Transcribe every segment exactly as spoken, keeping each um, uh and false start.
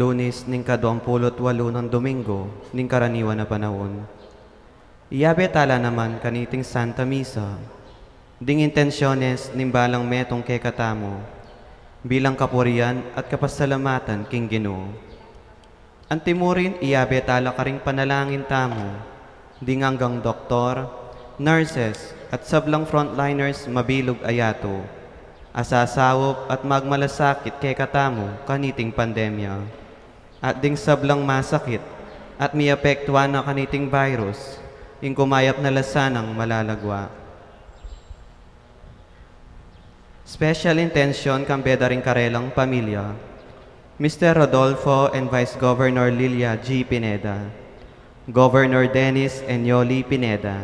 Lunes ning kaduang pulu't walu nang Domingo ning karaniwan a panaun. Iyabe tala naman kaniting Santa Misa ding intensyones ning balang metung kekatamu bilang kapurian at kapasalamatan king Ginu. Antimurin iyabe tala karing panalangin tamu ding anggang doktor, nurses, at sablang frontliners mabilug a yatu a sasaup at magmalasakit kekatamu kaniting pandemya, at ding sablang masakit at miapektuan na kaniting virus, ing kumayap na la sanang malalagwa. Special intention kambe da ring karelang pamilya, Mister Rodolfo and Vice Governor Lilia G. Pineda, Governor Dennis and Yoli Pineda,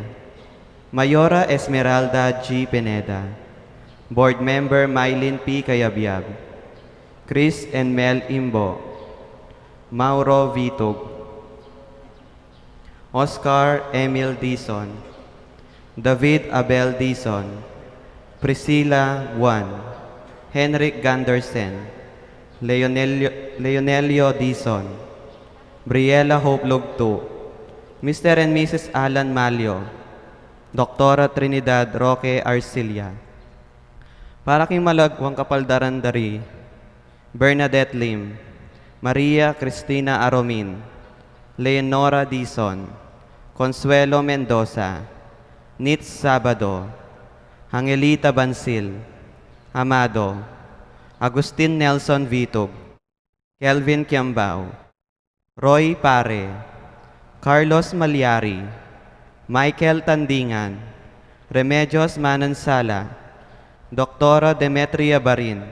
Mayora Esmeralda G. Pineda, Board Member Mylene P. Cayabyab, Chris and Mel Imbo, Mauro Vitug, Oscar Emil Dizon, David Abel Dizon, Priscilla Juan, Henrik Gandersen, Leonelio, Leonelio Dizon, Briella Hope Lugtu, Mister and Missus Alan Malio, Doktora Trinidad Roque Arcilla. Para king malagwang kapaldaran da ri Bernadette Lim, Maria Cristina Aromin, Leonora Dizon, Consuelo Mendoza, Nitz Sabado, Angelita Bansil, Amado, Agustin Nelson Vitug, Kelvin Kiambao, Roy Pare, Carlos Malyari, Michael Tandingan, Remedios Manansala, Doktora Demetria Barin,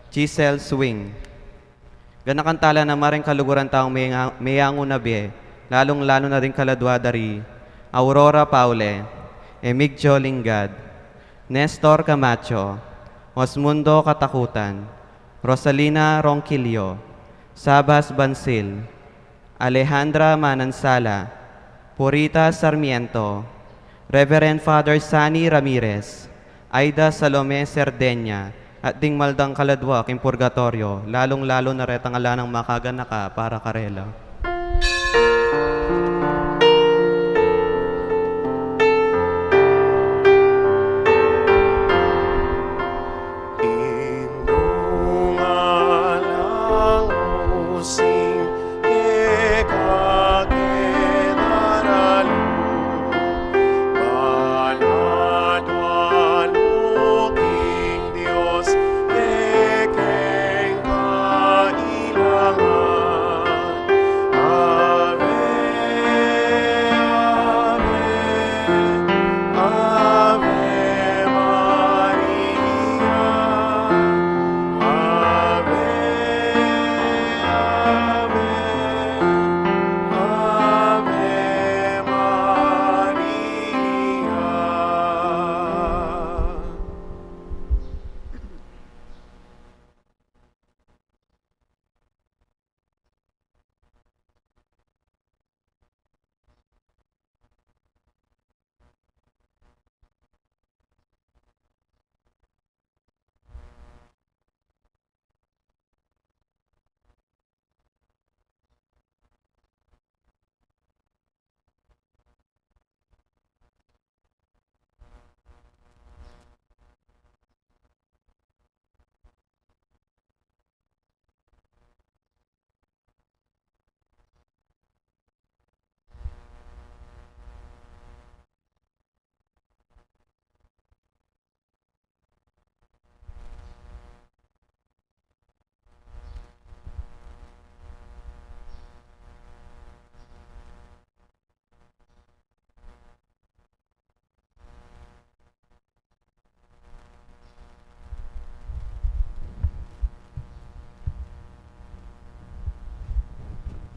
Giselle Swing. Ganakan tala naman ring kaluguran taung meyang-, meyangu na bie, lalung-lalu na ring kaladua da ri Aurora Paule, Emigdio Lingad, Nestor Camacho, Osmundo Katakutan, Rosalina Ronquillo, Sabas Bansil, Alejandra Manansala, Purita Sarmiento, Reverend Father Sunny Ramirez, Aida Salome Cerdeña, at ding mal dang kaladua king purgatoryo, lalung-lalu na retang ala nang makaganaka para karela. Indung alang using keka keng daralu, banat a luging Dios, kekeng kailangan. Ave, Ave, Ave Maria. Ave, Ave, Ave Maria.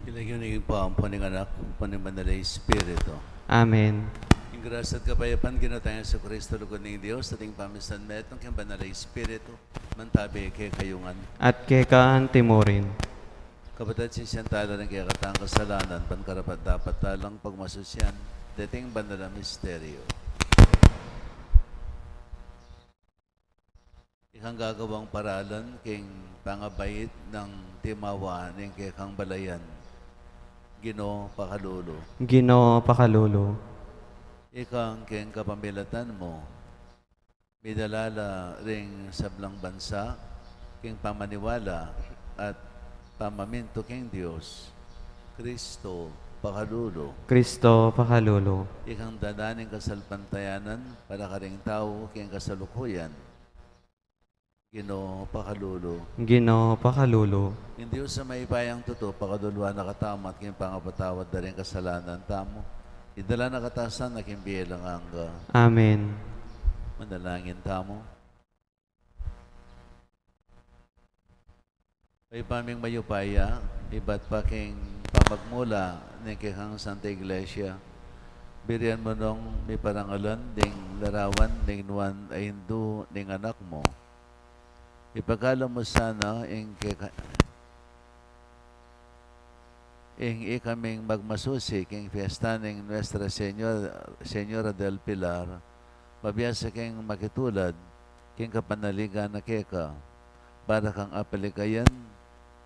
King lagyu ning Ibpa, ampo ning Anak, ampo ning Banal a Espiritu. Amen. Ing grasya at kapayapan ning Ginu tang Jesucristo, lugud ning Dios, at ing pamisan metung king Banal a Espiritu, mantabi kekayu ngan. At keka antimurin. Kapatad, sisian tala ring kekatang kasalanan, ban karapat-dapat talang pagmasusyan deting banal a misteryo. Ikang gagawang paralan king pangabait nang timawa ning kekang balayan. Ginu, pakalulu. Ginu, pakalulu. Ikang king kapamilatan mu, midala la ring sablang bansa king pamaniwala at pamamintu king Dios. Kristo, pakalulu. Kristo, pakalulu. Ikang dana ning kasalpantayanan para karing tau king kasalukuyan. Ginu, pakalulu. Ginu, pakalulu. Ing Dios a mayupayang tutu, pakaluluan na katamu at king pangapatawad da ring kasalanan tamu, idala na katamu sana king bie alang angga. Amen. Manalangin tamu. Ibpa ming mayupaya, ibat pa king pamagmula ning kekang Santa Iglesia, burian mu nong miparangalan ding larawan ning nuan a indu ning Anak mu. Ipagkalub mu sana ing keka-, ing ikaming magmasusi king fiesta ning Nuestra Señor-, Señora del Pilar, mabiasa king makitulad king kapanaligan na keka, para kang apalikayan,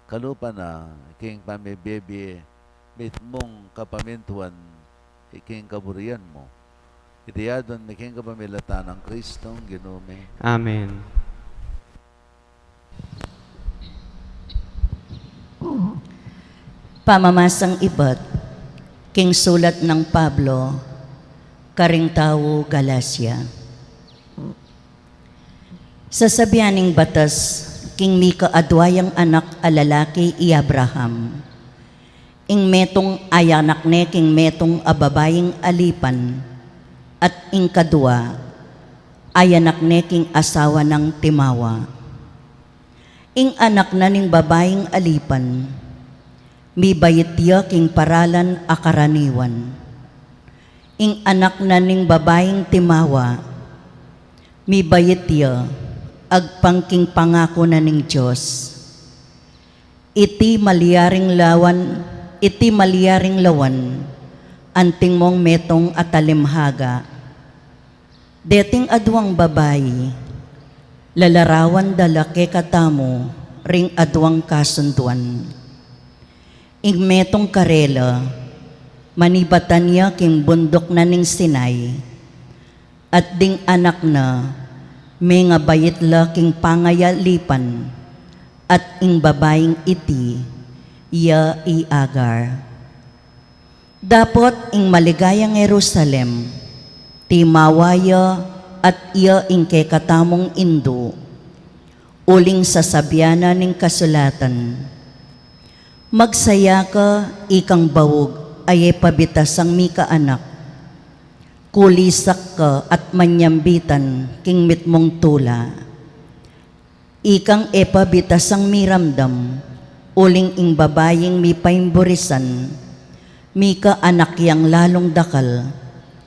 kalupa na king pamibie-bie mitmung kapamintuan king kaburian mu. Iti adwan mi king kapamilatan nang Kristong Ginu mi. Amen. Pamamasang ibat king sulat nang Pablo karing tau Galacia. Sasabian ning batas king mika adwa yang anak a lalaki i Abraham, ing metung ayanak ne king metung a babaing alipan, at ing kadwa ayanak ne king asawa nang timawa. Ing anak na ning babaing alipan, mibait ya king paralan a karaniwan. Ing anak na ning babaing timawa, mibait ya agpang king pangaku na ning Dios. Iti malyaring lawan, iti malyaring lawan, anting mong metung a talimhaga. Deting adwang babai, lalarawan da la kekatamu ring adwang kasunduan. Ing metung karela, manibatan ya king bunduk na ning Sinai, at ding anak na, mengabait la king pangayalipan, at ing babaing iti, iya i Agar. Dapot ing maligayang Jerusalem, timawa ya at iya ing kekatamung indu, uling sasabian na ning kasulatan, "Magsaya ka, ikang baug a e pa bitasang mikaanak, kulisak ka at manyambitan king mitmung tula." Ikang e pa bitasang miramdam, uling ing babaing mipaimburisan, mikaanak yang lalung dakal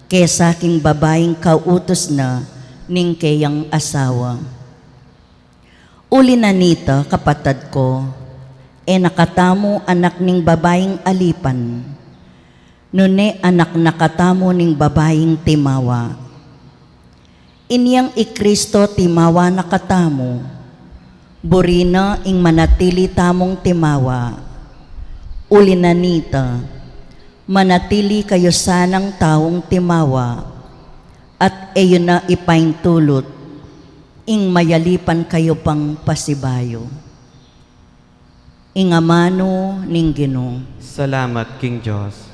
kesa king babaing kautus na ning keyang asawa. Uli na nita, kapatad ko, e na katamu anak ning babaing alipan, nune anak na katamu ning babaing timawa. Inyang i Kristo timawa na katamu, buri na ing manatili tamung timawa. Uli na nita, manatili kayu sanang taung timawa, at e yu na ipaintulut ing mayalipan kayu pang pasibayu. Ing amanu ning Ginu. Salamat king Dios.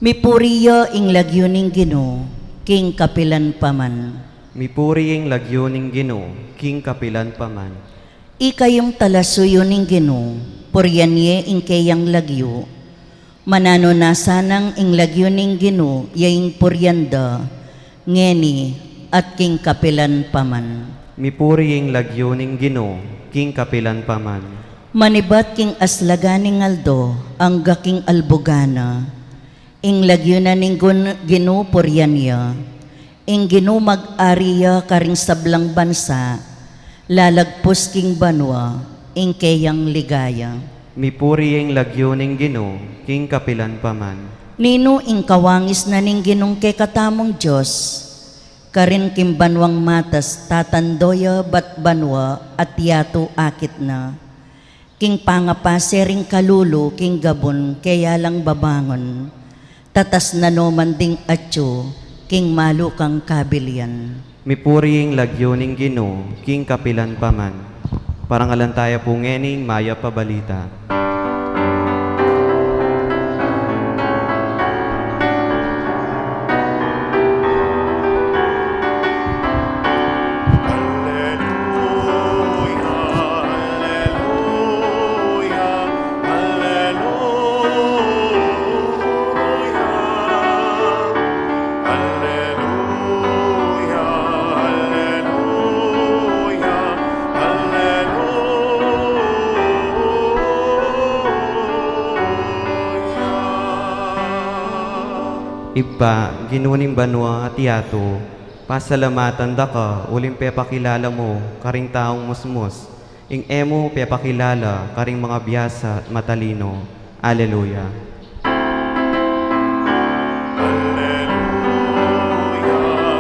Mipuri ya ing lagyu ning Ginu king kapilan pa man. Mipuri ing lagyu ning Ginu king kapilan pa man. Ikayung talasuyu ning Ginu, purian ye ing keyang lagyu. Mananu na sanang ing lagyu ning Ginu ya ing purian da, ngeni at king kapilan pa man. Mipuri ing lagyu ning Ginu king kapilan pa man. Manibat king aslagan ning aldo angga king albugan na, ing lagyu na ning Gun-, Ginu purian ya. Ing Ginu mag-ari ya karing sablang bansa, lalagpus king banua ing keyang ligaya. Mipuri ing lagyu ning Ginu king kapilan pa man. Ninu ing kawangis na ning Ginung kekatamung Dios, Karin king banuang matas, tatando ya ba't banua at yatu akit na. King pangapase ring kalulu, king gabun, keya lang babangun. Tatas na no man ding atyu, king malu kang kabilian. Mipuri ing lagyu ning Ginu, king kapilan pa man. Parangalan taya pu ngeni ing mayap a balita. Alleluia, alleluia, alleluia. Alleluia, alleluia, alleluia. Ibpa, Ginu ning banua at yatu, pasalamatan da ka uling pepakilala mu karing taung musmus ing e mu pepakilala karing mangabiasa at matalino. Alleluia. Alleluia,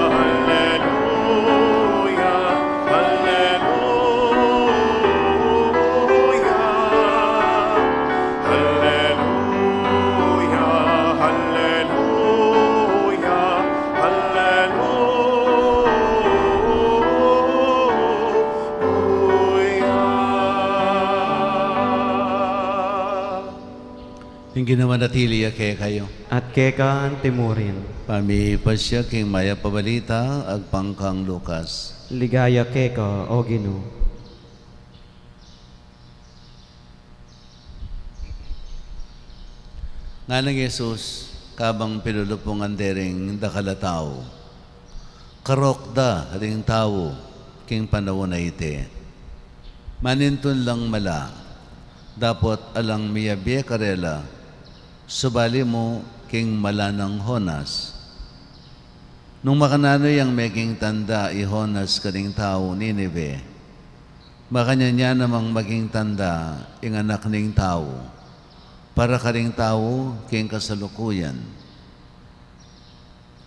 alleluia, alleluia. Alleluia, alleluia, alleluia. Ing Ginu manatili ya kekayu. At keka antimurin. Pamipasya king mayap a balita agpang kang Lucas. Ligaya keka, O Ginu. Nganang Jesus, kabang pilulupungan de ring dakal a tau, "Karok da ring tau king panaun a iti. Manintun lang mala, dapot alang miyabie karela, subali mu king mala nang Jonas. Nung makananu yang meging tanda i Jonas karing taung Ninive, makanyan ya namang maging tanda ing Anak ning Tau, para karing tau king kasalukuyan.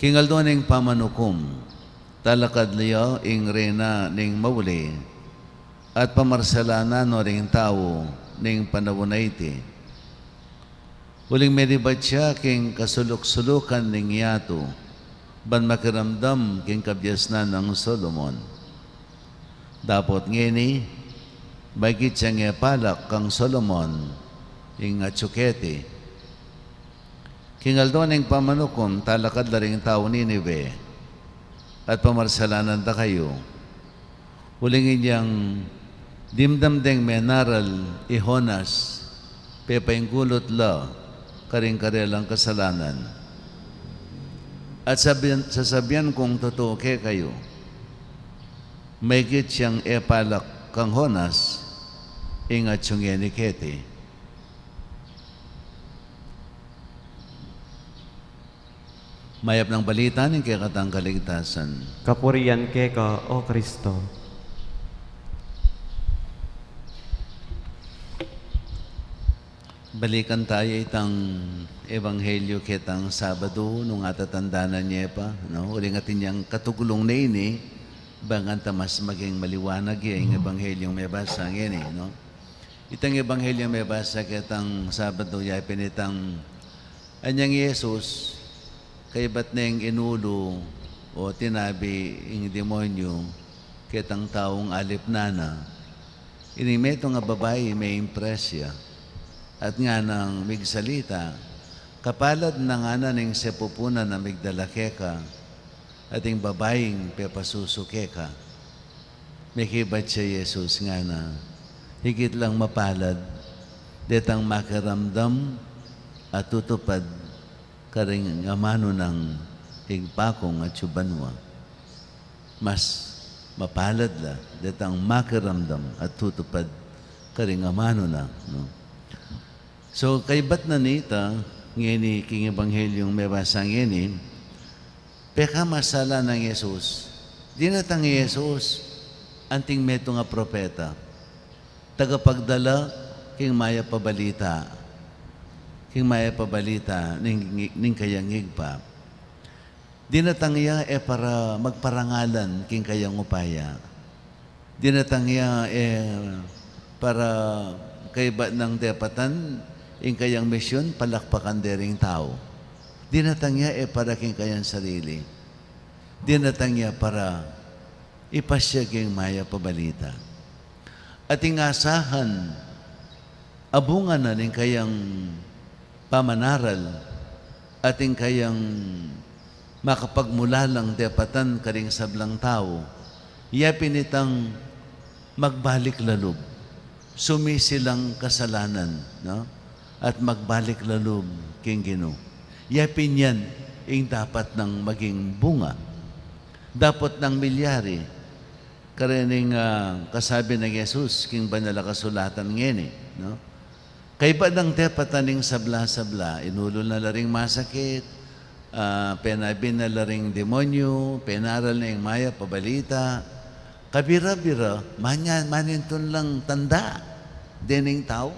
King aldo ning pamanukum, talakad la ya ing reyna ning mauli, at pamarsalanan no ring tau ning panaun a iti. Uling melibat ya king kasuluk-sulukan ning yatu, ban makiramdam king kabiasnan nang Solomon. Dapot ngeni, maigit yang epalak kang Solomon ing atyu keti. King aldo ning pamanukum, talakad la ring taung Ninive, at pamarsalanan da kayu. Uling inyang dimdam deng menaral i Jonas, pepainggulut la karing karelang kasalanan. At sabian, sasabian kung tutu kekayu, maigit yang epalak kang Jonas ing atyu ngeni keti." Mayap nang balita ning kekatang kaligtasan. Kapurian keka, O Kristo. Balikan taya itang ebanghelyu ketang Sabadu, nung atatandanan ye pa, no? Uling atin yang katuglung ne ini, bang kanita mas maging maliwanag ya ing ebanghelyu mebasa ngeni, no? Itang ebanghelyu mebasa ketang Sabadu ya pin itang Anyang Jesus, kaybat neng inulu o tinabi ing demonyu ketang taung alipnan na, ining metung a babai me-impress ya, at nganang migsalita, "Kapalad na," ngana, "ning sepupunan a migdala keka, at ing babaing pepasusu keka." Mekibat ya i Jesus, ngana, "Higit lang mapalad detang makiramdam at tutupad karing amanu nang Ibpa kung atsu banua." Mas mapalad la detang makiramdam at tutupad karing amanu na, no? So, kaybat na nita, ngeni king Ebanghelyung mebasa ngeni, pekamasala nang Jesus. Dinatang i Jesus anting metung a propeta. Tagapagdala king mayap a balita. King mayap a balita ning, ning kayang Ibpa. Dinatang ya e para magparangalan king kayang upaya. Dinatang ya e para kaybat nang depatan ing kayang misyun, palakpakan de ring tau. Dinatang ya e para king kayang sarili. Dinatang ya para ipasyag ing mayap a balita. At ing asahan a bunga na ning kayang pamanaral at ing kayang makapagmulalang depatan karing sablang tau, ya pin itang magbalik lalub, sumisilang kasalanan, no? At magbalik lalub king Ginu. Ya pin yan ing dapat nang maging bunga. Dapot nang milyari, karening, ah, kasabi nang Jesus king Banal a Kasulatan ngeni, no? Kaybat nang depatan ning sabla-sabla, inulul na la ring masakit, ah, penabi na la ring demonyu, penaral na ing mayap a balita. Kabira-bira, manya-, manintun lang tanda dening tau.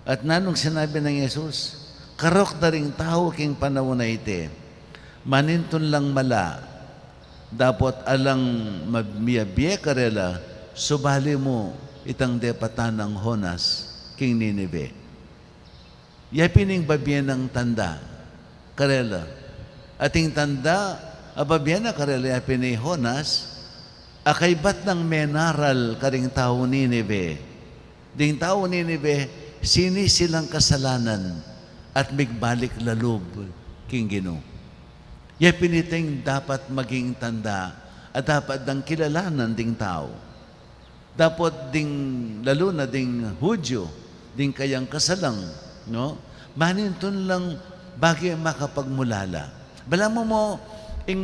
At nanung sinabi nang Jesus, "Karok da ring tau king panaun a iti, manintun lang mala, dapot alang mab-, miyabie karela, subali mu itang depatan nang Jonas king Ninive." Ya pin ing babie nang tanda karela. At ing tanda a babie na karela, ya pin i Jonas, a kaybat nang menaral karing tau Ninive. Ding tau Ninive, sinisilang kasalanan at migbalik lalub king Ginu. Ya pin iti ing dapat maging tanda a dapat dang kilalanan ding tau. Dapot ding, lalu na ding Hudyu, ding kayang kasalang, no? Manintun lang bage makapagmulala. Balamu mo, ing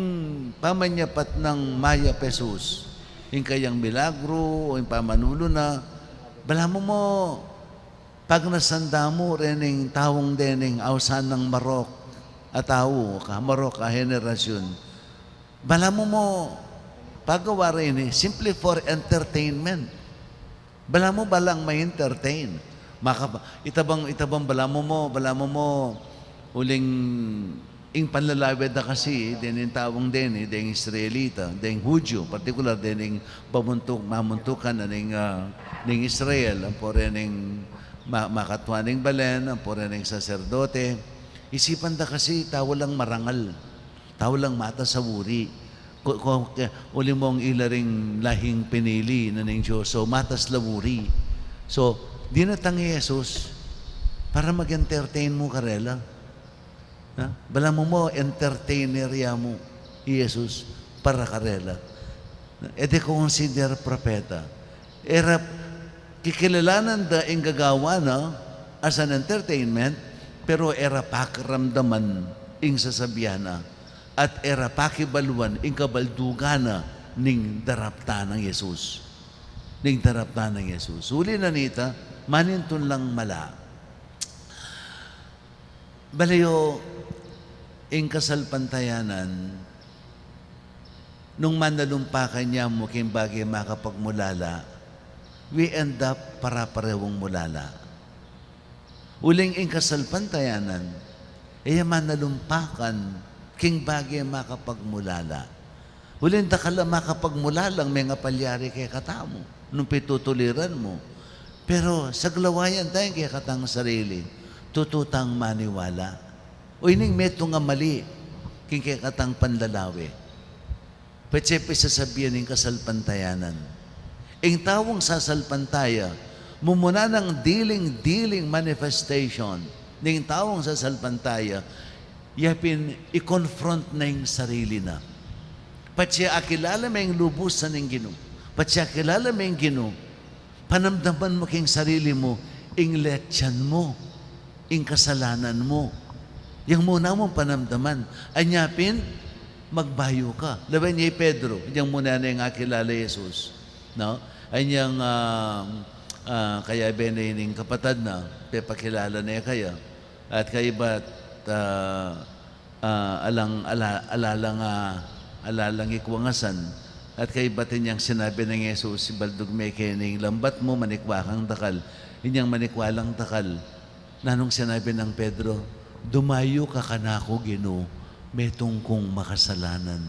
pamanyapat nang mayap Jesus, ing kayang milagru, o ing pamanulu na, balamu mo, pagnasan da mu rening taung dening ausan nang marok a tau, ka marok a henerasyun. Balamu mo, pagawa reni, simply for entertainment. Balamu balang ma-entertain. Makapa-, ita bang, ita bang balamu mo, balamu mo, uling ing panlalawe da kasi, dening taung deni, deng Israelita, deng Hudyu, partikular dening pamuntuk-, mamuntukan na ning, ah, ning Israel, ampo rening ma-, makatwa ning balen, ampo rening saserdote. Isipan da kasi, tau lang marangal. Tau lang matas a uri. Ku-, ku-, ke-, uli mong ila ring lahing pinili na ning Dios. So, matas la uri. So, dinatang i Jesus para mag-entertain mu karela. Ha? Balamu mo, entertainer ya mu i Jesus para karela. E de ko consider propeta. E ra kikilalanan da ing gagawa na as an entertainment, pero e ra pakiramdaman ing sasabian na, at e ra pakibaluan ing kabaldugan na ning daraptan nang Jesus. Ning daraptan nang Jesus. Uli na nita, manintun lang mala. Balayo, ing kasalpantayanan, nung manalumpakan ya mu king bage makapagmulala, we end up para-parehung mulala. Uling ing kasalpantayanan, e ya manalumpakan king bage makapagmulala. Uling dakal a makapagmulalang mengapalyari kekatamu, nung pitutuliran mu. Pero saglawayan taya ing kekatang sarili, tutu tang maniwala. O ining metung a mali king kekatang panlalawe. Patse pisasabian ing kasalpantayanan. Ing taung sasalpantaya, mumuna nang diling-diling manifestation ning taung sasalpantaya, ya pin i-confront na ing sarili na. Patse akilala me ing lubusan ning Ginu. Patse akilala me ing Ginu. Panamdaman mu king sarili mu ing letsan mu, ing kasalanan mu. Yang muna mung panamdaman. Anya pin, magbayu ka. Lawen ye i Pedro, yang muna ne ing akilala i Jesus. No? Anyang, ah, ah, kayabe ne ining kapatad na, pepakilala ne kaya. At kaybat, ah, ah, alang, ala-, ala lang, ah, ala lang ikwa ngan. At kaybat inyang sinabi nang Jesus, "Ibaldug me keni ing lambat mu, manikwa kang dakal." Inyang manikwa lang dakal, nanung sinabi nang Pedro, "Dumayu ka kanaku, Ginu, Metung kung makasalanan.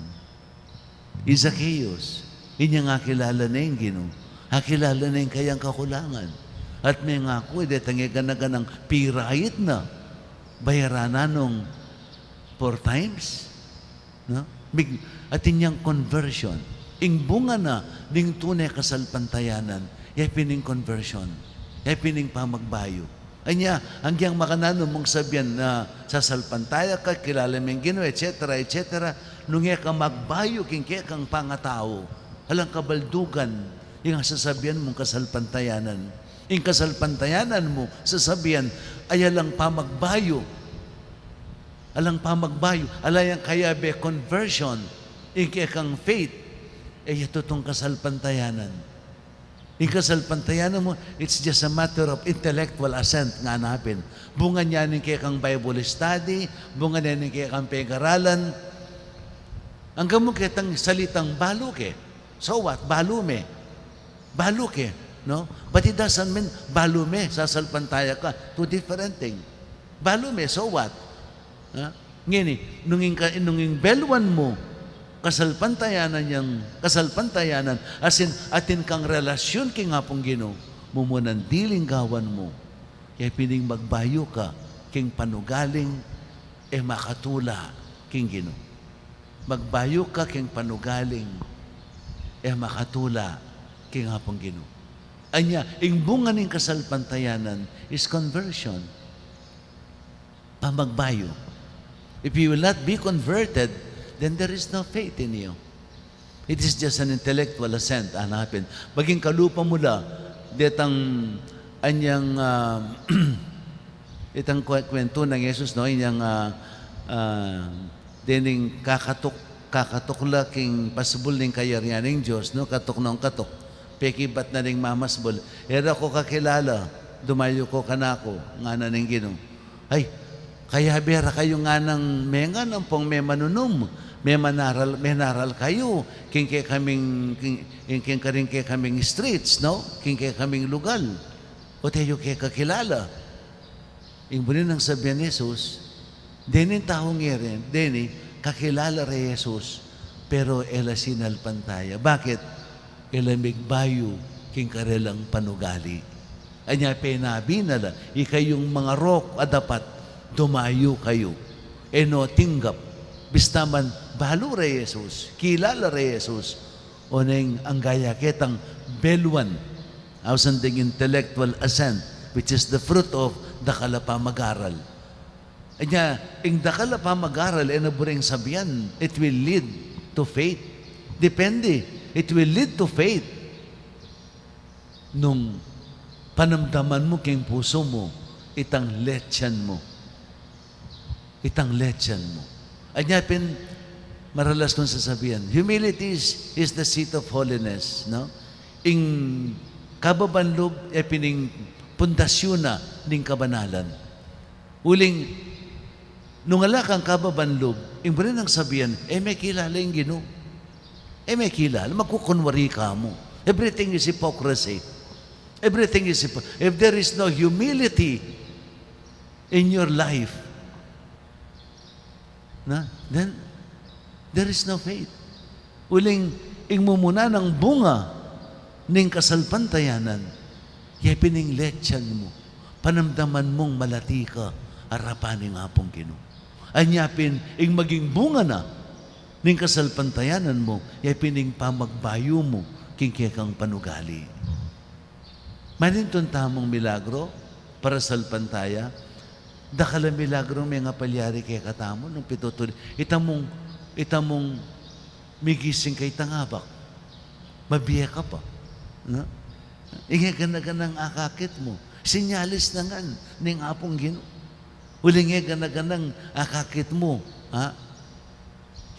I Zacchaeus, inyang akilala ne ing Ginu, akilala ne ing kayang kakulangan. At mengaku, detang e gana-ganang pirait na, bayaran na nung four times. No? Mig-, atin yang conversion. Ing bunga na ning tune kasalpantayanan, ya pin ing conversion, ya pin ing pamagbayu. Anya, agyang makananu mung sabian na sasalpantaya ka, kilala me ing Ginu, et cetera, et cetera. Nung e ka magbayu king kekang pangatau, alang kabaldugan ing sasabian mung kasalpantayanan. Ing kasalpantayanan mu sasabian ay alang pamagbayu. Alang pamagbayu, ala yang kayabe conversion, ing kekang faith, e ya tutung kasalpantayanan. Ing kasalpantayanan mu, it's just a matter of intellectual assent, ngana pin. Bunga ne ning kekang Bible study, bunga ne ning kekang pegaralan. Anggang mu ketang salitang balu ke. So what? Balu me. Balu ke, no? But it doesn't mean balu me, sasalpantaya ka. Two different thing. Balu me, so what? Ha? Ngeni, nung ing ka-, nung ing beluan mu kasalpantayanan yang, kasalpantayanan, asin atin kang relasyon king Apung Ginu, mumunan diling gawan mu, ya pin ing magbayu ka king panugaling e makatula king Ginu. Magbayu ka king panugaling e makatula king Apung Ginu. Anya, ing bunga ning kasalpantayanan is conversion. Pamagbayu. If you will not be converted, then there is no faith in you. It is just an intellectual assent, ngana pin. Maging kalupa mu la, detang anyang, ah, itang kwe-, kwentu nang Jesus, no? Inyang, ah, ah, dening kakatuk-, kakatuk la king pasbul ning kayarian ning Dios, no? Katuk nong katuk. Pekibat na ring mamasbul. E ra ko kakilala, dumayu ko kanaku, ngana ning Ginu. Ay, kayabe ra kayu nganang mengan ampong memanunum, memanaral, menaral kayu, king kekaming, king, king, king karing kekaming streets, no? King kekaming lugal. O't e yu ke kakilala. Ing buri nang sabian Jesus, dening taung ere, deni, kakilala re Jesus, pero e la sinalpantaya. Bakit? E la migbayu king karelang panugali. Anya penabi na la, ikayung mangarok a dapat dumayu kayu. E no tinggap, bista man balu re Jesus, kilala re Jesus, oneng angga ya ketang beluan, ausan deng intellectual assent, which is the fruit of dakal a pamagaral. Anya, ing dakal a pamagaral, e na buring sabian, it will lead to faith. Depende, it will lead to faith nung panamdaman mu king pusu mu itang lechen mu. Itang lechen mu. Anya pin, maralas kung sasabian, humility is, is the seat of holiness, no? Ing kababan lub, e pin ing pundasyon na ning kabanalan. Uling, nung ala kang kababan lub, ing buri nang sabian, e me kilala ing Ginu. E me kilala, magkukunwari ka mu. Everything is hypocrisy. Everything is hypo-, if there is no humility in your life, na, then there is no faith. Uling, ing mumuna nang bunga ning kasalpantayanan, ya pin ing lechen mu, panamdaman mung malati ka arapan ning Apung Ginu. Anya pin, ing maging bunga na ning kasalpantayanan mu, ya pin ing pamagbayu mu king kekang panugali. Manintun tamung milagro para salpantaya, dakal a milagro mengapalyari kekatamu nung pitutul. Itamung, itamung migising ka itang abak, mabie ka pa. No? Ing e gana-ganang akakit mu, sinyalis na ngan ning Apung Ginu. Uling e gana-ganang akakit mu, ha?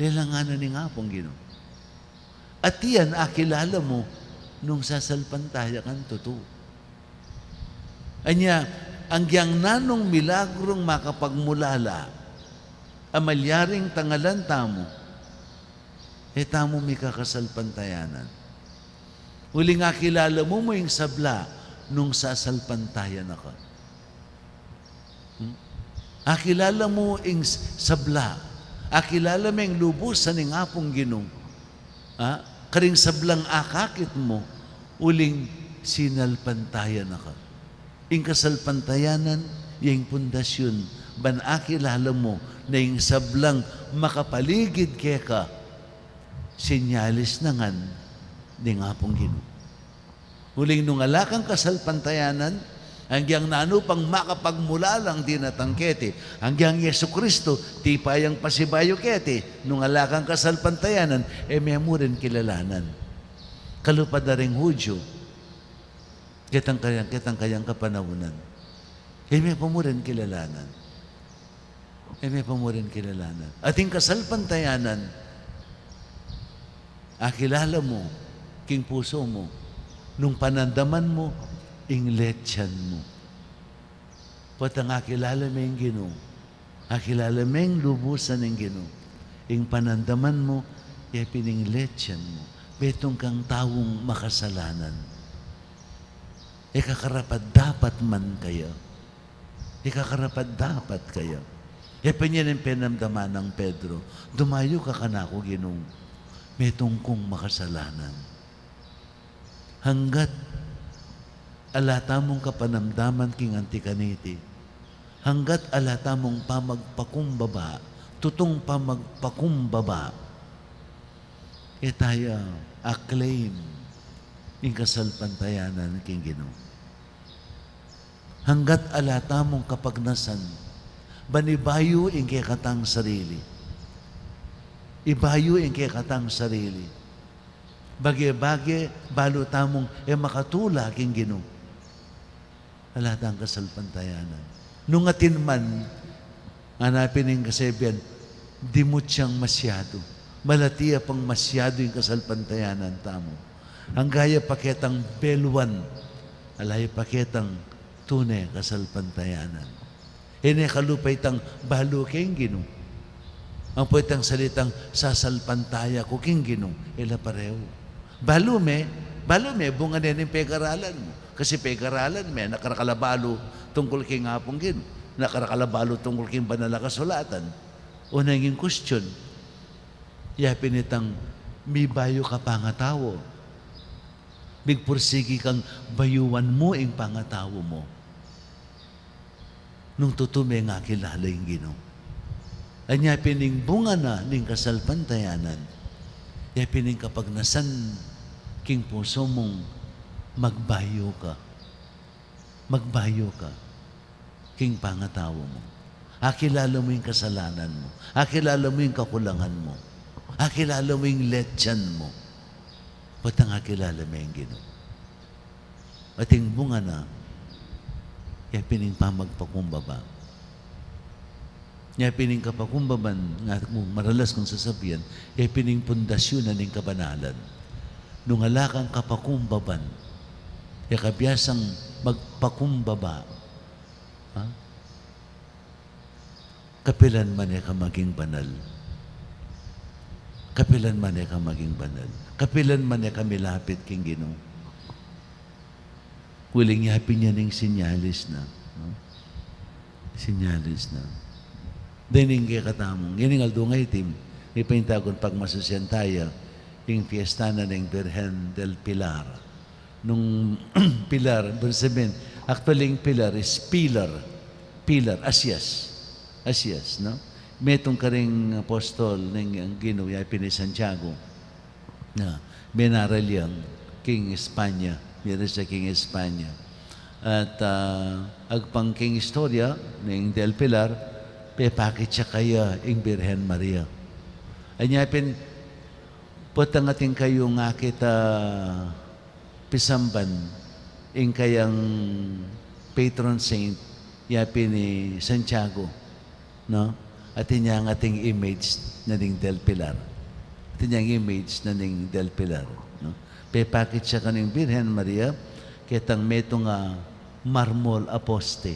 Lelangan na ning Apung Ginu. At iyan akilala mu nung sasalpantaya kang tutu. Anya, agyang nanung milagrung makapagmulala a malyaring tangalan tamu, e tamu mikakasalpantayanan. Uling akilala mu mu ing sabla nung sasalpantaya na ka. Hmm? Akilala mu ing s-, sabla Akilala meng lubusan ing Apung Ginu, ha? Karing sablang akakit mu, uling sinalpantaya na ka. Ing kasalpantayanan, ya ing pundasyun, ban akilala mu, na ing sablang makapaligid keka, sinyalis na ngan ning Apung Ginu. Uling nung ala kang kasalpantayanan, anggiyang nanu pang makapagmulalang dinatang keti, anggiyang Jesucristo, tipa yang pasibayu keti, nung ala kang kasalpantayanan, e me mu rin kilalanan. Kalupa da ring Hudyu, ketang kayang, ketang kayang kapanaunan. E me pa mu rin kilalanan. E me pa mu rin kilalanan. Ating kasalpantayanan, akilala mu, king pusu mu, nung panandaman mu, ing letian mu. Potang akilala me ing Ginu, akilala meng lubusan ing Ginu, ing panandaman mu, ya pin ing letian mu, metung kang taung makasalanan. E ka karapat-dapat man kaya. E ka karapat-dapat kaya. E pa nya ning penamdaman nang Pedro, dumayu ka kanaku, Ginu, metung kung makasalanan. Hanggat ala tamung kapanamdaman king anti kaniti, hanggat ala tamung pamagpakumbaba, tutung pamagpakumbaba, e taya a-claim ing kasalpantayanan king Ginu. Hanggat ala tamung kapagnasan, ban ibayu ing kekatang sarili. Ibayu ing kekatang sarili. Bage-bage, balu tamung e makatula king Ginu. Ala tang kasalpantayanan. Nung atin man, ngana pin ing kasebian, dimut yang masyadu. Malati ya pang masyadu ing kasalpantayanan tamu. Angga ya pa ketang beluan, ala ya pa ketang tune kasalpantayanan. E ne kalupa itang balu keng Ginu. Ampo itang salitang sasalpantaya ku king Ginu, e la pareho. Balu me, balu me, bunga ne ning pekaralan mu. Kasi pekaralan me, nakarakal a balu tungkul king Apung Ginu. Nakarakal a balu tungkul king Banal a Kasulatan. O nanging question, ya pin itang mibayu ka pangatau. Migpursigi kang bayuan mu ing pangatau mu. Nung tutu meng akilala ing Ginu. Anya pin ing bunga na ning kasalpantayanan, ya pin ing kapagnasan king pusu mung magbayu ka. Magbayu ka king pangatau mu. Akilala mu ing kasalanan mu. Akilala mu ing kakulangan mu. Akilala mu ing letian mu. Potang akilala me ing Ginu. Ating bunga na, ya pin ing pamagpakumbaba. Ya pin ing kapakumbaban, nga mu maralas kung sasabian, ya pin ing pundasyon na ning kabanalan. Nung ala kang kapakumbaban, ya ka biasang magpakumbaba, ha? Kapilan man e ka maging banal. Kapilan man e ka maging banal. Kapilan man e ka milapit king Ginu. Uling ya pin yan ing sinyalis na, no? Sinyalis na. Dening kekatamung, ining aldo ngeni, iti, mipintagun pagmasusian taya, ing fiesta na ning Birhen del Pilar. Nung pilar, ibig sabihin, actually, ing pilar is pillar. Pillar, asyas. Asyas, no? Metung karing apostol ning Ginu, ya pin i Santiago. Na, menaral yang king Espanya, miyari sa king Espanya. At, ah, agpang king istorya ning Del Pilar, pepakit ya kaya ing Birhen Maria. Anya pin, potang atin kayung akit a pisamban ing kayang patron saint, ya pin i Santiago, no? Atin yang ating image na ning Del Pilar. Atin yang image na ning Del Pilar, no? Pepakit ya kanu ing Birhen Maria ketang metung a marmol a poste,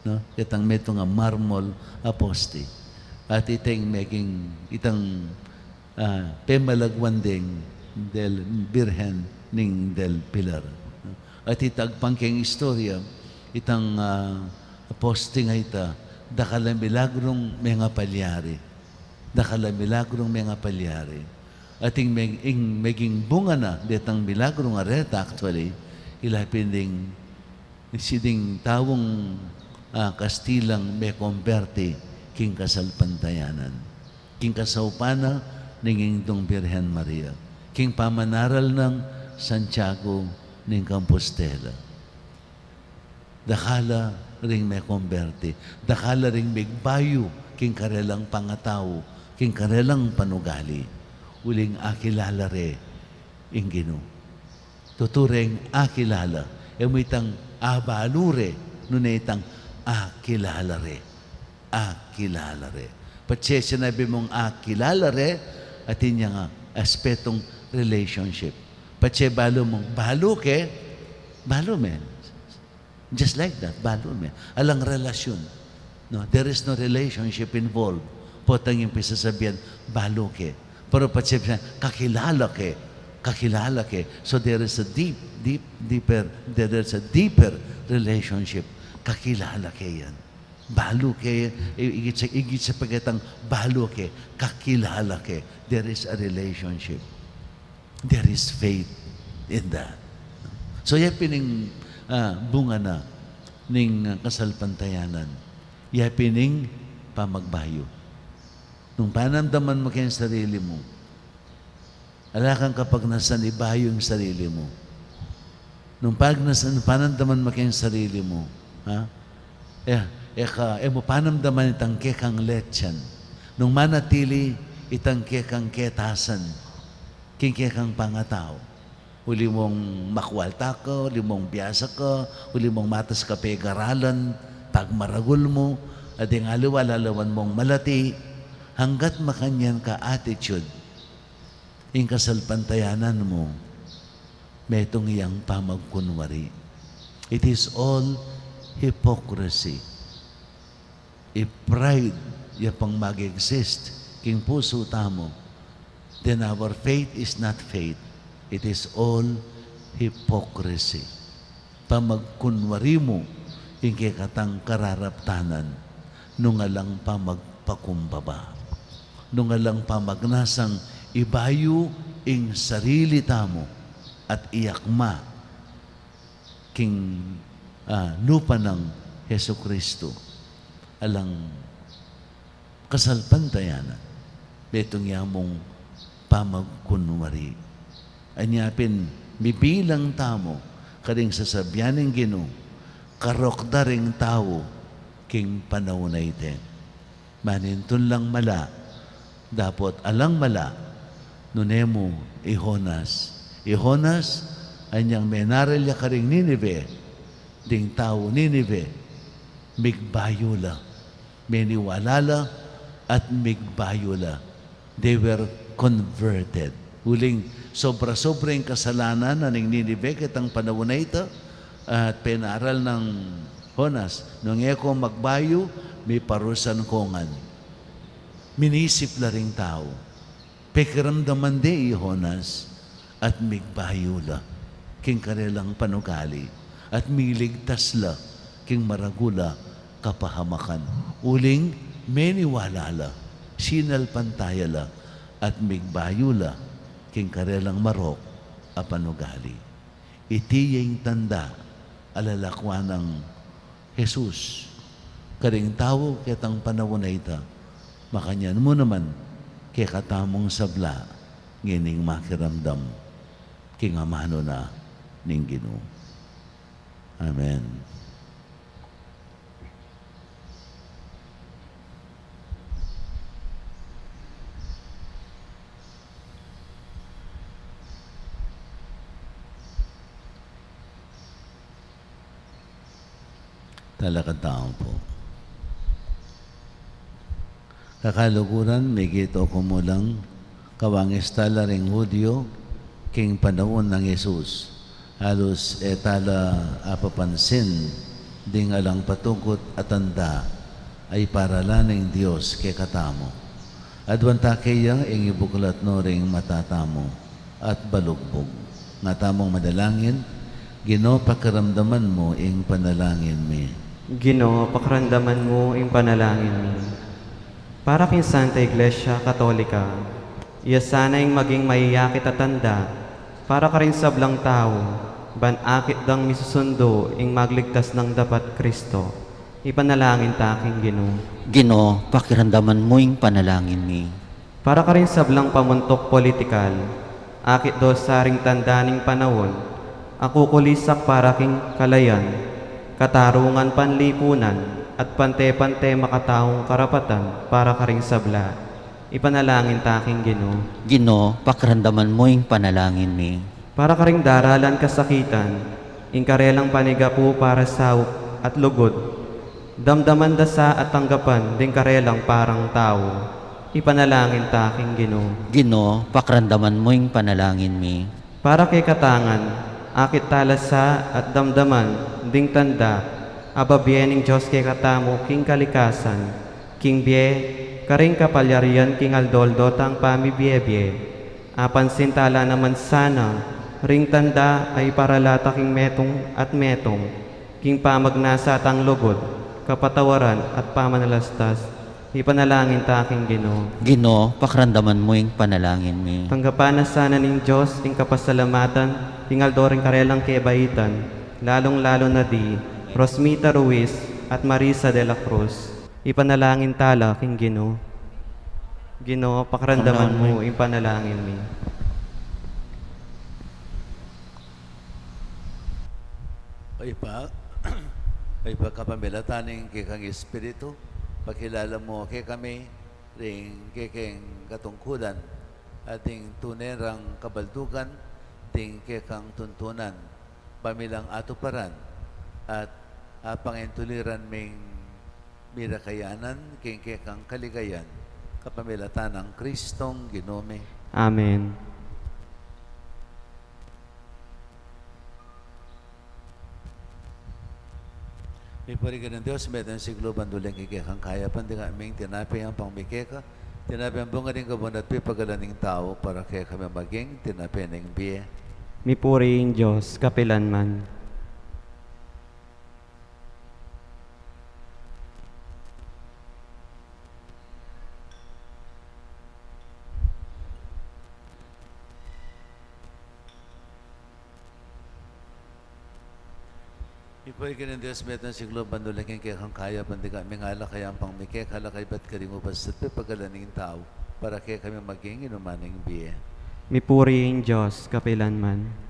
no? Ketang metung a marmol a poste. At itang meging, itang ah, pemalagwan deng del Birhen ning Del Pilar. At ita agpang keng istorya, itang, ah, poste a ita, dakal a milagrung mengapalyari. Dakal a milagrung mengapalyari. At ing meg-, ing meging bunga na detang milagrung areta, actually, ila pin ding, si ding taung, ah, Kastilang mekomberti king kasalpantayanan. King kasaupan na ning Indung Birhen Maria. King pamanaral nang Santiago ning Compostela. Dakal a ring mekomberti, dakal a ring megbayu king karelang pangatau, king karelang panugali, uling akilala re ing Ginu. Tutu reng akilala, e mu itang abalu re, nune itang akilala re. Akilala re. Patse sinabi mung akilala re, atin yang aspetung relationship. Patse balu mung balu ke, balu me. Just like that, balu me. Alang relasyun. No, there is no relationship involved. Potang ing pisasabian, balu ke. Pero patse kakilala ke, kakilala ke. So there is a deep, deep, deeper, there is a deeper relationship. Kakilala ke yan. Balu ke, i-, igit sa, igit sa pagkatang balu ke, kakilala ke. There is a relationship. There is faith in that. So, ya pin ing, ah, bunga na ning, ah, kasalpantayanan. Ya pin ing pamagbayu. Nung panamdaman mu keng sarili mu, ala kang kapagnasan ibayu ing sarili mu. Nung pagnasan, panamdaman mu keng sarili mu, ha? E, e ka, e mu panamdaman itang kekang letsan. Nung manatili itang kekang ketasan king kekang pangatau. Uli mung makwalta ka, uli mung biasa ka, uli mung matas ka pegaralan, pagmaragul mu, at deng aliwa lalawan mung malati, hanggat makanyan ka attitude, ing kasalpantayanan mu, metung yang pamagkunwari. It is all hypocrisy. If pride ya pang mag-exist king pusu tamu, then our faith is not faith. It is all hypocrisy. Pamagkunwari mu ing kekatang kararaptanan, nung alang pamagpakumbaba, nung alang pamagnasang ibayu ing sarili tamu at iakma king, ah, lupa nang Jesucristo. Alang kasalpantayanan, metung ya mung pamagkunwari. Anya pin, mibilang tamu karing sasabian ning Ginu, karok da ring tau king panaun a iti. Manintun lang mala, dapot alang mala, nune mu i Jonas. I Jonas, anyang menaral ya karing Ninive, ding tau Ninive, migbayu la. Meniwala la at migbayu la. They were converted. Uling sobra-sobra ing kasalanan na ning Ninive ketang panaun a ita, at penaral nang Jonas, nung e ko magbayu, miparusan ko ngan. Minisip la ring tau. Pekiramdaman de i Jonas at migbayu la king karelang panugali at miligtas la king maragul a kapahamakan. Uling meniwala la, sinalpantaya la, at migbayu la king karelang marok a panugali. Iti ya ing tanda a lalakwan nang Jesus karing tau ketang panaun a ita. Makanyan mu naman kekatamung sabla ngening makiramdam king amanu na ning Ginu. Amen. Talakad tamu pu. Kakaluguran, migit o kumulang, kawangis tala ring Judio king panaun nang Jesus. Alus e tala apapansin ding alang patugut a tanda a iparalan ning Dios kekatamu. Aduan ta keya ing ibuklat no ring mata tamu at balugbug. Nga tamung manalangin. Ginu, pakiramdaman mu ing panalangin mi. Ginu, pakiramdaman mu ing panalangin mi. Para king Santa Iglesia Katolika, iya sana ing maging mayayakit a tanda para karing sablang tau, ban akit dang misusundu ing magligtas nang dapat Kristo. Ipanalangin ta king Ginu. Ginu, pakiramdaman mu ing panalangin mi. Para karing sablang pamuntuk politikal, akit do sa ring tanda ning panaun a kukulisak para king kalayan, katarungan panlipunan, at pante-pante makataung karapatan para karing sabla. Ipanalangin ta king Ginu. Ginu, pakiramdaman mu ing panalangin mi. Para karing daralan kasakitan, ing karelang panigapu para saup at lugud, damdaman da sa at tanggapan ding karelang parang tau. Ipanalangin ta king Ginu. Ginu, pakiramdaman mu ing panalangin mi. Para kekatang ngan, akit tala sa at damdaman ding tanda a babie ning Dios kekatamu king kalikasan, king bie, karing kapalyarian king aldo-aldo tang pamibie-bie. Apansin tala naman sana ring tanda a iparalata king metung at metung, king pamagnasa tang lugud, kapatawaran at pamanalastas. Ipanalangin ta king Ginu. Ginu, pakiramdaman mu ing panalangin mi. Tanggapan na sana ning Dios ing kapasalamatan king aldo ring karelang kebaitan, lalung-lalu na di Rosmita Ruiz at Marisa de la Cruz. Ipanalangin tala king Ginu. Ginu, pakiramdaman mu ing panalangin mi. O Ibpa, o Ibpa, kapamilatan ning kekang Espiritu, pakilala mu kekami ring kekeng katungkulan, at ing tune rang kabaldugan ding kekang tuntunan, pamilang atuparan, at apangintuliran ming mirakayanan king kekang kaligayan, kapamilatan nang Kristong Ginu mi. Amen. Mipuri ka ning Dios, metung king siglo, bandul king kekang kayapan, ding ming tinape yang pangmi keka, tinape yang bunga ning kabun at pipagalan ning tau, para kekami maging tinape ning bie. Mipuri ing Dios kapilan man. Mipuri ka ning Dios, metung king siglo, bandul king kekang kayapan, ding ming alak yang pangmi keka, alak ibat karing ubas at pipagalan ning tau, para kekami maging inuman ning bie. Mipuri ing Dios kapilan man.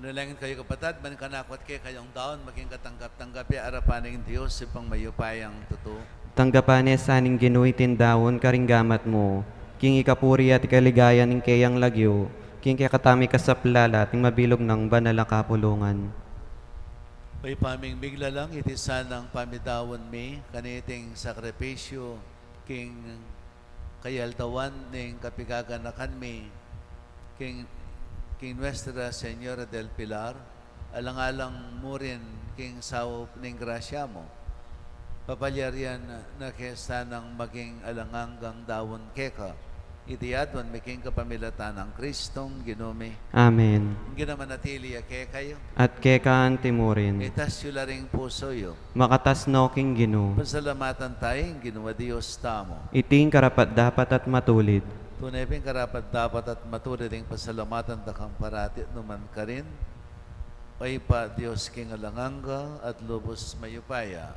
Manalangin kayu, kapatad, ban kanaku at kekayu ing daun maging katanggap-tanggap ya arapan ning Dios, Ibpang mayupayang tutu. Tanggapan ne sa ning Ginu iting daun karing gamat mu, king ikapuri at ikaligaya ning keyang lagyu, king kekatamung kasaplalan at ning mabilug nang banal a kapulungan. O Ibpa ming miglalang, iti sanang pamidaun mi kaniting sakripisyu king kayaldawan ning kapigaganakan mi king, king Nuestra Señora del Pilar, alang-alang mu rin king saup ning grasya mu. Papalyarian na ke sanang maging alang anggang daun keka. Iti aduan mi king kapamilatan nang Kristong Ginu mi. Amen. Ing Ginu manatili ya kekayu. At keka antimurin. Itas yu la ring pusu yu. Makatas no king Ginu. Pasalamatan tamu ing Ginu a Dios tamu. Iti ing karapat-dapat at matulid. Tune pin karapat-dapat at matulid ing pasalamatan da kang parati nukarin man, O Ibpa, Dios king alang angga at lubus mayupaya.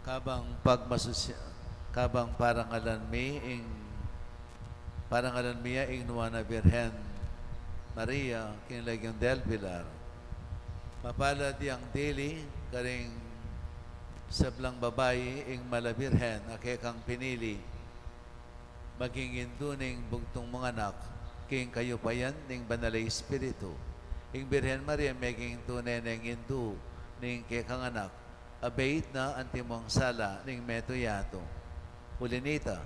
Kabang pagmasusya, kabang parangalan mi ing, parangalan mi ya ing Nuan a Birhen Maria king Legion del Pilar. Mapalad yang dili karing sablang babai ing Mala Birhen a kekang pinili maging indu ning bugtung mung anak, king kayupayan ning Banal a Espiritu. Ing Birhen Maria meging tune neng indu ning kekang anak, abeit na antimong sala ning meto yatu. Uli nita,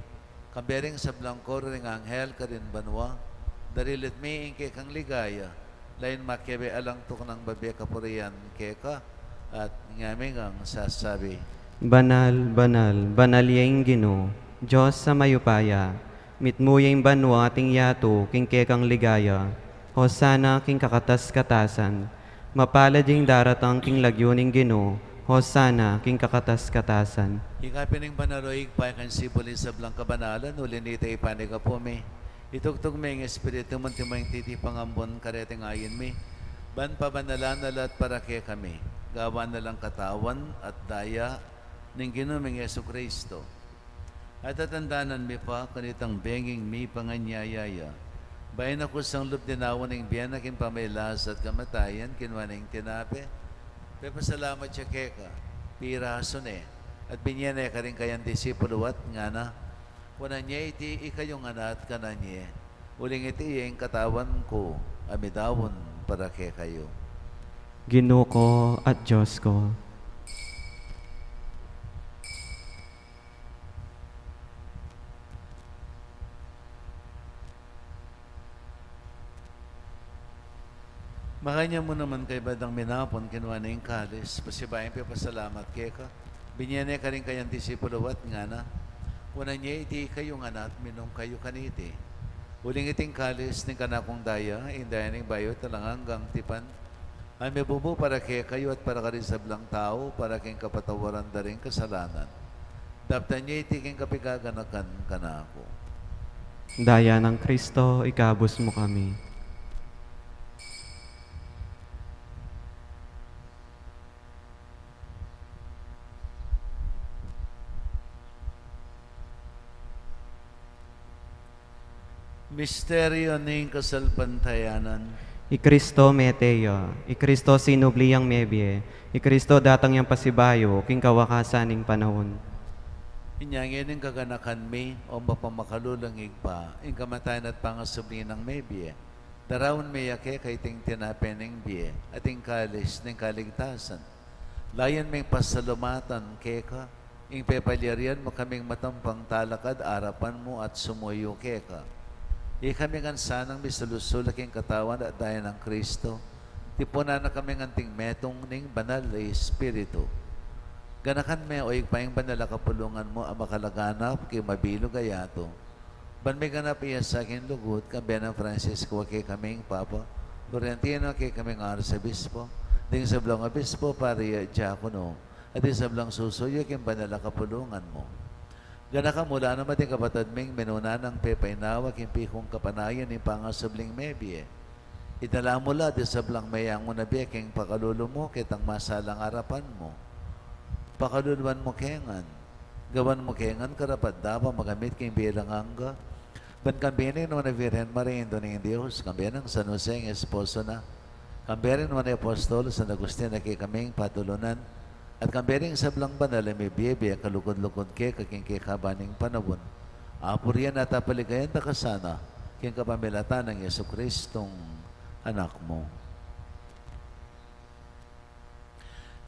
Kambe ring sablang koro ring anghel karin banua, darilit mi ing kekang ligaya, lain makiabe alang tuknang babie kapurian keka, at ngaming sasabi: Banal, banal, banal ya ing Ginu, Dios a mayupaya, mitmu ya ing banua at ing yatu king kekang ligaya. Hosana king kakatas-katasan. Mapalad ya ing daratang king lagyu ning Ginu. Hosana king kakatas-katasan. Ika pin ing banal, o Ibpa, ika ing sibul ning sablang kabanalan, uli na nita ipanyawad mi. Itugtug me ing Espiritu mu, antimo ing titipa ngan bun kareting ain mi, ban pabanalan na la at para kekami gawan na lang katawan at daya ning Ginu ming Jesucristo. At tatandanan mi pa kanitang benging mipanganyaya ya, bayu na kusang lub dinaun ning bie na king pamagkasakit at kamatayan, kinua ne ing tinape, pepasalamat ya keka, pirasu ne, at binie ne karing kayang disipulu at ngana: Kunan ye iti ikayu ngan at kanan ye, uling iti ya ing katawan ku a midaun para kekayu. Ginu ku at Dios ku. Makanyan mu naman, kaybat dang minapun, kinua ne ing kalis, pasibayu yang pepasalamat keka, binie ne karing kayang disipulu at ngana: Kunan ye iti ikayu ngan at minum kayu kaniti, uling iti ing kalis ning kanakung daya, ing daya ning bayu at alang anggang tipan, a mibubu para kekayu at para karing sablang tau, para king kapatawaran da ring kasalanan. Daptan ye iti king kapaganakan kanaku. Daya nang Kristo, ikabus mu kami. Misteryu ning kasalpantayanan. I Kristo mete ya, i Kristo sinubli yang mebie, i Kristo datang yang pasibayu king kawakasan ning panaun. Inya ngeni ing kaganakan mi, o mapamakalulung Ibpa, ing kamatayan at pangasubli nang mebie, daraun mi ya keka iting tinape ning bie at ing kalis ning kaligtasan. Layun ming pasalamatan keka ing pepalyarian mu kaming matampang talakad arapan mu at sumuyu keka. Ikami ngan sanang misulu-sulu king katawan at daya nang Kristo, tipunan na kaming anting metung ning Banal a Espiritu. Ganakan me, o Ibpa, ing banal a kapulungan mu a makalaganap king mabilug a yatu, ban miganap ya sa king lugud, kambe nang Francisco a kekaming Papa, Florentino a kekaming Arsobispo, ding sablang obispo, pari at diakono, at ding sablang susuyu king banal a kapulungan mu. Ganakan mu la naman ding kapatad ming minuna nang pepainawa king pikung kapanayan ning pangasubling mebie. Idala mu la ding sablang meyangu na bie king pakalulu mu, ketang masalang arapan mu. Pakaluluan mu ke ngan. Gawan mu ke ngan karapat-dapat makamit king bie alang angga. Ban kambe ning nuan a Virgen Maria, Indu ning Dios, kambe nang San Jose, ing esposo na, kambe ring nuan a apostol, San Agustin a kekaming patulunan, at kambe ring sablang banal a mibie-bie a kalugud-lugud keka king kekaban ning panaun, apurian at apaligayan da ka sana, king kapamilatan nang Jesucristong Anak mu.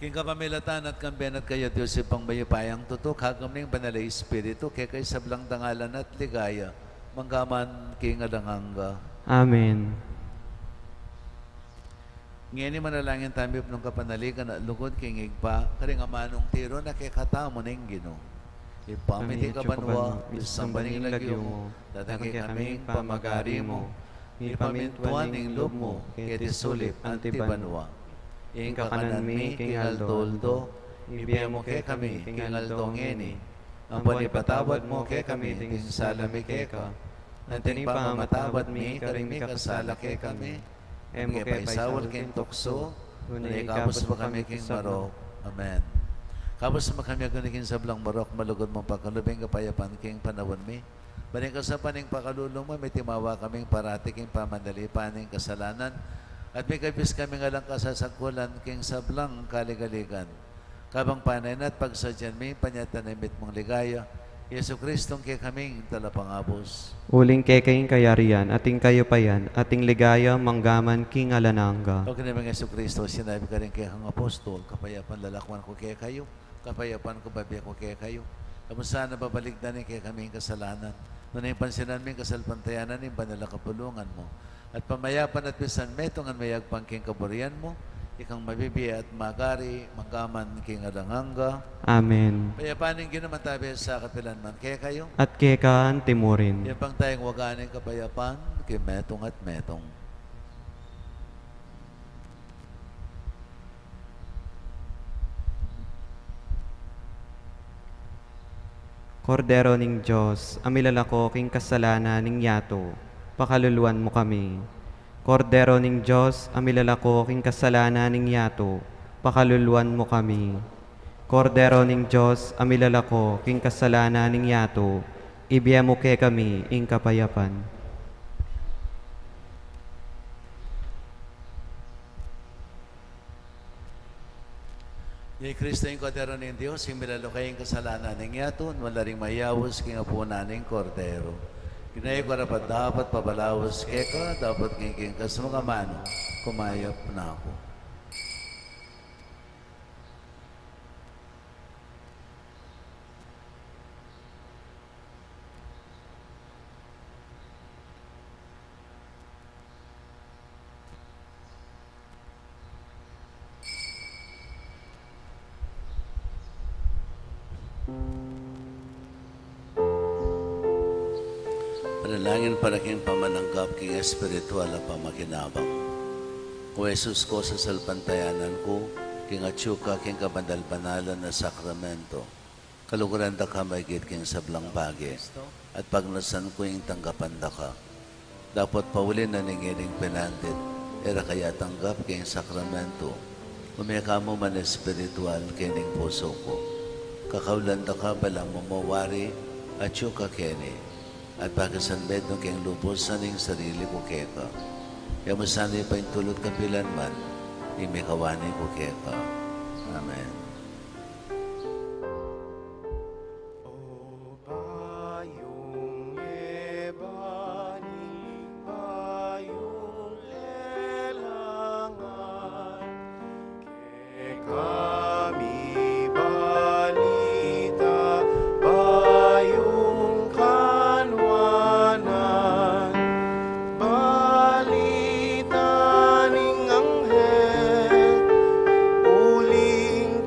King kapamilatan na at kambe na at kaya, Dios Ibpang mayupayang tutu, kagum ning Banal a Espiritu, keka ing sablang dangalan at ligaya, mangga man king alang angga. Amen. Ngeni manalangin tamu, nung kapanaligan at lugud king Ibpa, karing amanung tiru na kekatamu ning Ginu. Ibpa mi, atiu ka banua, misamban ing lagyu mu, datang kekami ing pamagari mu, mipamintuan ing lub mu, keti sulip anti banua. Ing kakanan mi king aldo-aldo, ibie mu kekami king aldo ngeni. Ampo ipatawad mu kekami ding sala mi keka, anti ing pamamatawad mi karing mikasala kekami. E mu ke paisaul king tuksu, nune ikabus mu kami king marok. Amen. Kabus mu kami, Ginu, king sablang marok, malugud mung pakalub ing kapayapan king panaun mi. Ban king kasapan ning pakalulu mu, mitimawa kaming parati king pamanalipan ning kasalanan, at mikabus kaming alang kasasangkulan king sablang kaligaligan. Kabang panayan at pagsadyan mi ing panyatang ning mitmung ligaya, Jesucristong kekaming Talapangabus. Uling keka ing kayarian, at ing kayupayan, at ing ligaya, mangga man king alang angga. O Ginu ming Jesucristo, sinabi mu karing kekang apostol, kapayapan lalakwan ku kekayu, kapayapan ku bibie ku kekayu. E mu sana babalikdan ing kekaming kasalanan, Nune ing pansinan mu ing kasalpantayanan ning banal a kapulungan mu. At pamayapan at pisan metung ngan mayagpang king kaburian mu, ikang mabibie at magari, mangga man king alang angga. Amen. Kapayapan ning Ginu manatili sa kapilan man kekayu. At keka antimurin. Yapang tayang waga ning kapayapan, king metung at metung. Kordero ning Dios, a milalako king kasalanan ning yatu, pakaluluan mu kami. Kordero ning Dios, a milalako king kasalanan ning yatu, pakaluluan mu kami. Kordero ning Dios, a milalako king kasalanan ning yatu, ibie mu kekami ing kapayapan. I Kristo ing Kordero ning Dios, ing milalako king kasalanan ning yatu, nuan la ring mayaus king apunan ning Kordero. Ginu, e ku karapat-dapat pabalaus keka, dapot king kekang kasu mu ngan, kumayap na ku. Panalangin para king pamananggap king espiritual a pamakinabang. O Jesus ku, sasalpantayanan ku king atyu ka king kabanal-banalan a sakramento. Kaluguran da ka maigit king sablang bage, at pagnasan ku ing tanggapan da ka. Dapot pauli na ning ining penandit, e ra ka atanggap king sakramento, ume ka mu man espiritual king pusu ku. Kakaulan da ka balang mumawari, atyu ka keni, at pakisanmetung king lubus ning sarili ku keka. Yamu sana paintulut kapilan man ing mikawani ku keka. Amen. O bayung e bani, bayung lelangan, kekami balita, bayung kanuanan, balita ning anghel, uling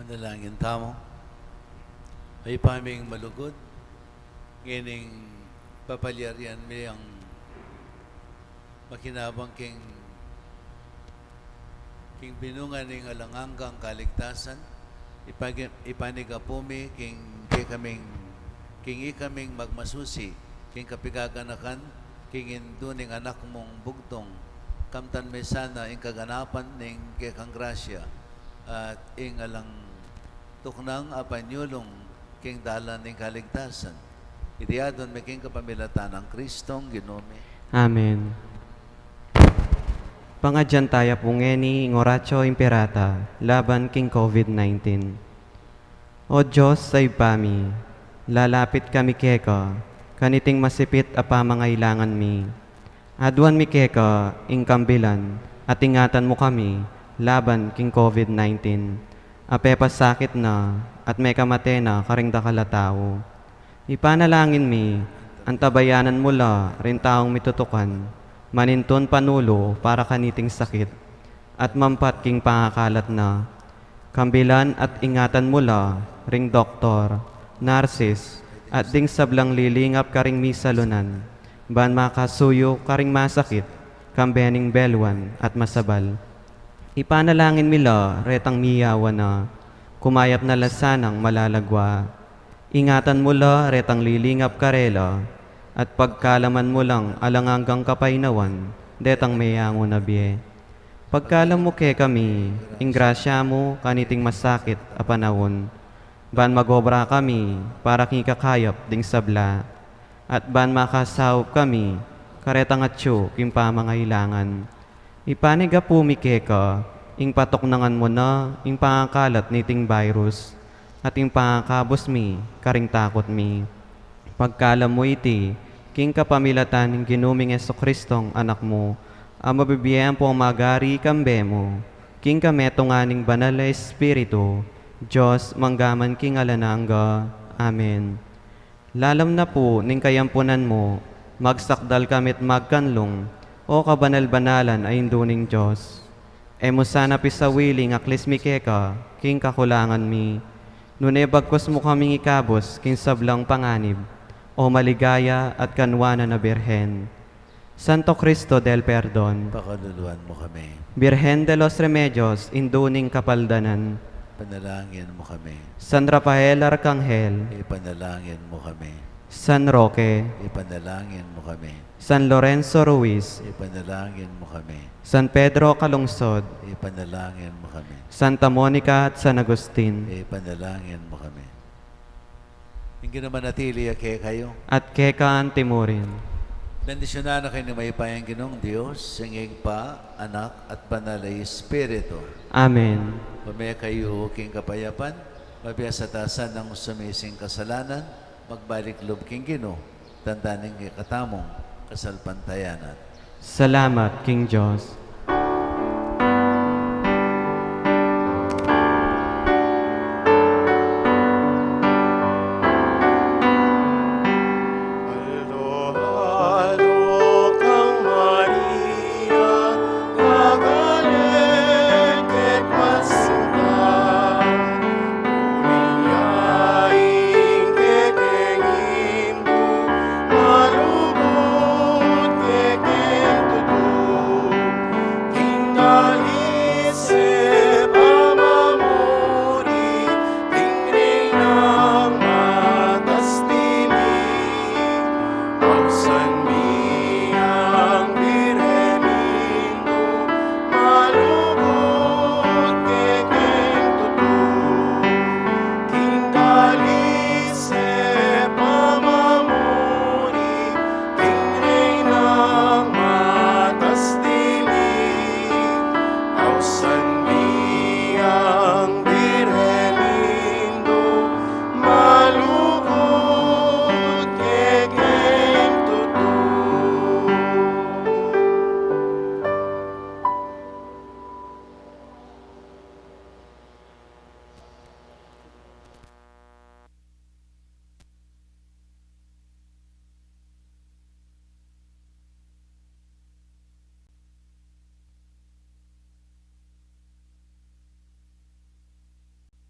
Dalangin tamu. Ibpa ming malugud, ngening papalyarian mi ang makinabang king, king binunga ning alang anggang kaligtasan, ipag-, ipanigapu mi king kekaming, king ikaming magmasusi king kapigaganakan king indu ning Anak mung bugtung, kamtan me sana ing kaganapan ning kekang grasya, at ing alang tuknang apanyulung king dalan ning kaligtasan. Iti adwan mi king kapamilatan nang Kristong Ginu mi. Amen. Pangadyan taya pu ngeni ing Oratio Imperata laban king COVID nineteen. O Dios a Ibpa mi, lalapit kami keka kaniting masipit a pamangailangan mi. Adwan mi keka ing kambilan at ingatan mu kami laban king COVID nineteen. Apepasakit na at mekamate na karing dakal a tau. Ipanalangin mi, antabayanan mu la ring taung mitutukan, manintun panulu para kaniting sakit, at mampat king pangakalat na. Kambilan at ingatan mu la ring doktor, narsis, at ding sablang lilingap karing misalunan, ban makasuyu karing masakit, kambe ning beluan at masabal. Ipanalangin mi la retang miyawan na, kumayap na la sanang malalagwa. Ingatan mu la retang lilingap karela, at pagkalaman mu lang alang anggang kapaynawan detang meyangu na bie. Pagkalam mu kekami ing grasya mu kaniting masakit a panaun, ban magobra kami para king ikakayap ding sabla, at ban makasaup kami karetang atyu king pamangailangan. Ipanigapu mi keka ing patuknangan mu na ing pangakalat niting virus, at ing pangakabus mi karing takut mi. Pagkalam mu iti king kapamilatan ning Ginu ming Jesucristong Anak mu, a mabibie ampong magari kambe mu king kametungan ning Banal a Espiritu, Dios, mangga man king alang angga. Amen. Lalam na pu ning kayampunan mu, magsakdal kami't magkanlung, O kabanal-banalan a Indu ning Dios. E mu sana pisawili ing aklis mi keka king kakulangan mi, nune bagkus mu kaming ikabus king sablang panganib, O maligaya at kanwanan a Birhen. Santo Cristo del Perdon. Pakaluluan mu kami. Birhen de los Remedios, Indu ning Kapaldanan. Panalangin mu kami. San Rafael Arkanghel. Ipanalangin mu kami. San Roque. Ipanalangin mu kami. San Lorenzo Ruiz. Ipanalangin mu kami. San Pedro Calungsod. Ipanalangin mu kami. Santa Monica at San Agustin. Ipanalangin mu kami. Ing Ginu manatili ya kekayu. At keka antimurin. Bendisyunan na kayu ning mayupayang Ginung Dios, ing Ibpa, Anak, at Banal a Espiritu. Amen. Pamekayu king kapayapan, mabiasa ta sanang sumising kasalanan, magbalik lub king Ginu, tandaning kekatamung kasalpantayanan. Salamat king Dios.